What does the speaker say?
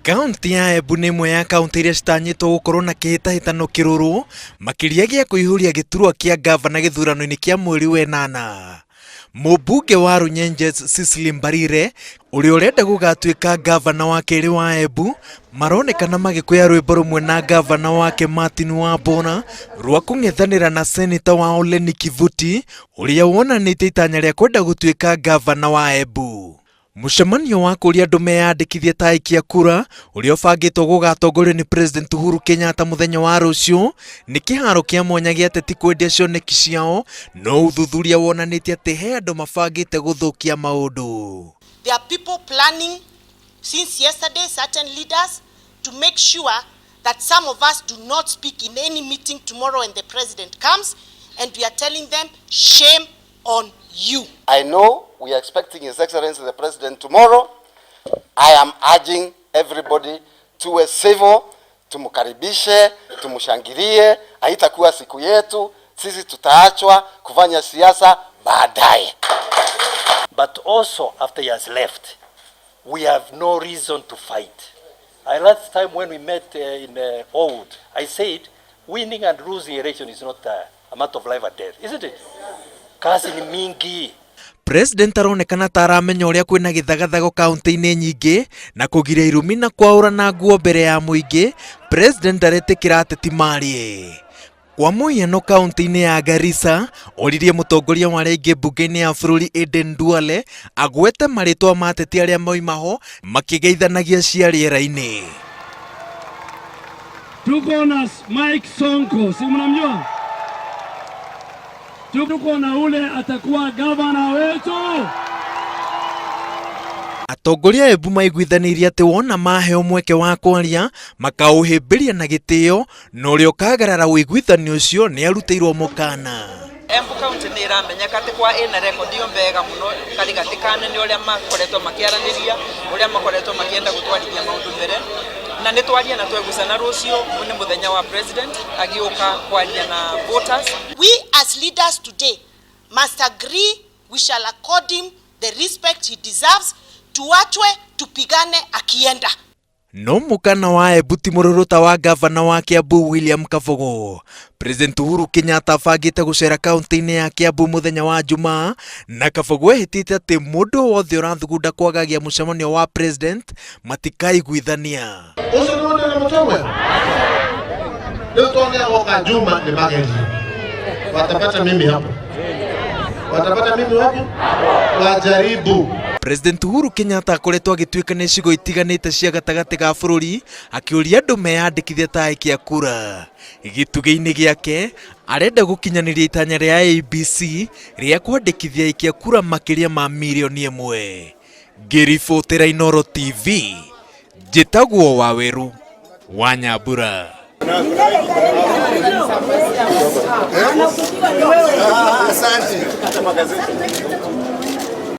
Kaunti ya Embu nĩ ĩmwe ya kaunti iria citanyĩtwo gũkorwo na kĩhĩtahĩtano kĩrũrũ makĩria gĩa kũihũria gĩturwa kĩa ngavana gĩthurano-inĩ kĩa mweri wenana. Mũmbunge wa Runyenjes Cecily Mbarire ũrĩa ũrenda gũgatuĩka ngavana wa kerĩ wa Embu maronekana magĩkũya rwĩmbo rũmwe na ngavana wake Martin Wambora rwa kũng'ethanĩra na seneta wao Lenny Kivuti ũrĩa wonanĩtie itanya rĩa kwenda gũtuĩka ngavana wa Embu. Mũcemanio wa kũria andũ meyandĩkithie ta aikia kura ũrĩa ũbangĩtwo gũgatongorio nĩ President Uhuru Kenyatta mũthenya wa rũciũ nĩ kĩharo kĩa mwanya gĩa ateti kwendia cioneki ciao, no ũthuthuria wonanĩtie atĩ he andũ mabangĩte gũthũkia maũndũ. There are people planning since yesterday, certain leaders, to make sure that some of us do not speak in any meeting tomorrow when the president comes, and we are telling them, shame on you. I know we are expecting His Excellency the President tomorrow. I am urging everybody tuwe civil, tumkaribishe, tumshangilie. Haitakuwa siku yetu, sisi tutaachwa kufanya siasa baadaye. But also after he has left, we have no reason to fight. Last time when we met in Old, I said winning and losing election is not a matter of life and death, isn't it? Kazi ni mingi. President aronekana ta aramenya ũrĩa kwĩna gĩthagathago kaunti-inĩ nyingĩ na kũgiria irumi na kwaũrana nguo mbere ya mũingĩ. President ndaretĩkĩra ateti marie. Kwa mũhiano kaunti-inĩ ya Garissa oririe mũtongoria wa arĩa aingĩ mbunge-inĩ ya bũrũri Aden Duale agwete marĩtwa ma ateti arĩa moima ho makĩgeithanagia cia rĩera-inĩ. Tuko na Mike Sonko, si mnamjua? Tuko na ule atakuwa gavana wetu. Atongoria a Embu maiguithanĩirie atĩ wona maheo mweke wa kwaria makaũhĩmbĩria na gĩtĩo na ũrĩa ũkagarara ũiguithanio ũcio nĩ arutĩirwo mũkana. Embu County nĩ ĩramenyeka atĩ kwa ĩna rekondi yo mbega mũno karigati ka nene ũrĩa makoretwo makĩaranĩria, ũrĩa makoretwo makĩenda gũtwarithia maũndũ mbere, na nĩ twaria na twegucana. Rũciũ nĩ mũthenya wa president agĩũka kwaria na voters. We as leaders today must agree we shall accord him the respect he deserves, tuachwe tupigane akienda. No mũkana wa Embu ti mũrũrũ ta wa gavana wa Kiambu William Kabogo. President Uhuru Kenyatta abangĩte gũcera kaunti-inĩ ya Kiambu mũthenya wa Jumaa na Kabogo ehĩtĩte atĩ mũndũ wothe ũrathugunda kwagagia mũcemanio wa president matikaiguithania. Ũcio nĩ wonere mũtwe rĩu tone oka Juma nĩ magerio watapata mimi hapo, watapata mimi hapo, wajaribu. President Uhuru Kenyatta akoretwo agĩtuĩkania icigo itiganĩte cia gatagatĩ ga bũrũri akĩũria andũ meyandĩkithie ta aikia kura. Gĩtugĩ-inĩ gĩake arenda gũkinyanĩria itanya rĩa IEBC rĩa kwandĩkithia aikia kura makĩria ma mirioni 1. Ngĩribotera Inooro TV, njĩtagwo Waweru wa Nyambura. Asante.